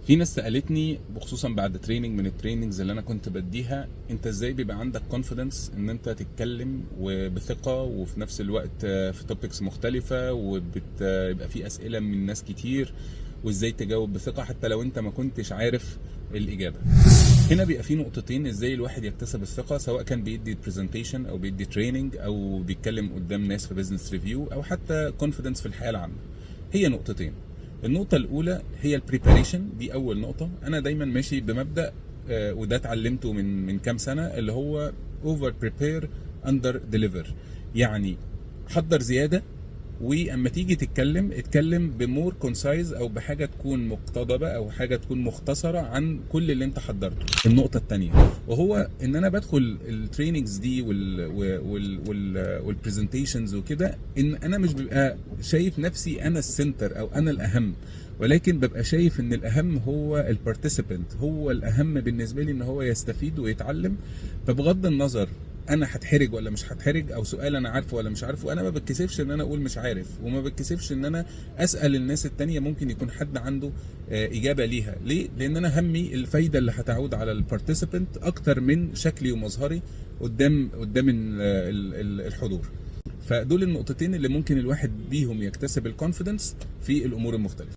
في ناس سالتني وخصوصا بعد training من ال trainings اللي انا كنت بديها، انت ازاي بيبقى عندك confidence ان انت تتكلم وبثقه وفي نفس الوقت في topics مختلفة وبيبقى في اسئلة من ناس كتير، وازاي تجاوب بثقة حتى لو انت ما كنتش عارف الاجابه؟ هنا بيبقى في نقطتين ازاي الواحد يكتسب الثقه، سواء كان بيدي presentation او بيدي training او بيتكلم قدام ناس في business review او حتى confidence في الحياة العامه. هي نقطتين. النقطة الأولى هي ال preparation، دي أول نقطة. أنا دايما ماشي بمبدأ وده اتعلمته من كام سنة، اللي هو over prepare under deliver، يعني حضر زيادة، واما تيجي تتكلم اتكلم ب more concise او بحاجة تكون مقتضبه او حاجة تكون مختصره عن كل اللي انت حضرته. النقطة الثانية وهو ان انا بدخل ال trainings دي وال presentations وكده، ان انا مش ببقى شايف نفسي انا ال center او انا الاهم، ولكن ببقى شايف ان الاهم هو ال participant، هو الاهم بالنسبة لي ان هو يستفيد ويتعلم. فبغض النظر انا هتحرج ولا مش هتحرج، او سؤال انا عارفه ولا مش عارفه، انا ما بتكسفش ان انا اقول مش عارف، وما بتكسفش ان انا اسال الناس التانية، ممكن يكون حد عنده اجابه ليها. ليه؟ لان انا همي الفايدة اللي هتعود على ال participant اكتر من شكلي ومظهري قدام الحضور. فدول النقطتين اللي ممكن الواحد بيهم يكتسب ال confidence في الامور المختلفه.